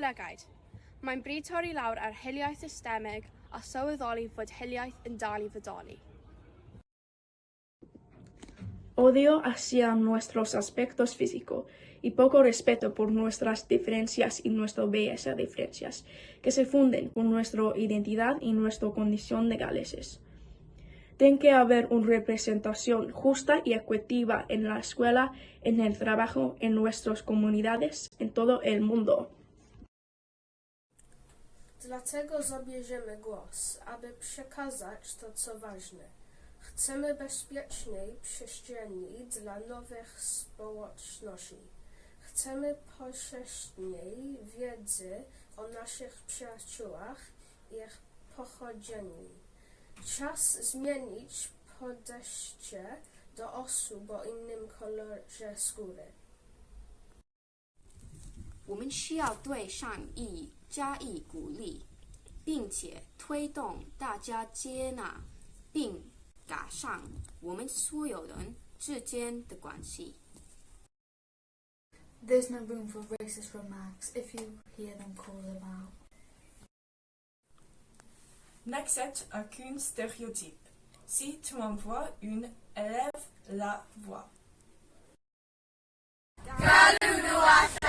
Lygaid. Mae'n bryd torri lawr ar hiliaeth systemig a sylweddoli fod hiliaeth yn dal i fodoli. Odio hacia nuestros aspectos físicos y poco respeto por nuestras diferencias y nuestra belleza diferencias, que se funden con nuestra identidad y nuestra condición de galeses. Tiene que haber una representación justa y equitativa en la escuela, en el trabajo, en nuestras comunidades, en todo el mundo. Dlatego zabierzemy głos, aby przekazać to, co ważne. Chcemy bezpiecznej przestrzeni dla nowych społeczności. Chcemy powszechnej wiedzy o naszych przyjaciołach i ich pochodzeniu. Czas zmienić podejście do osób o innym kolorze skóry. 我们需要对善意加以鼓励，并且推动大家接纳并改善我们所有人之间的关系。 There's no room for racist remarks. If you hear them, call them out. N'accepte aucun stéréotype. Si tu en vois une, élève la voix. Galw nhw.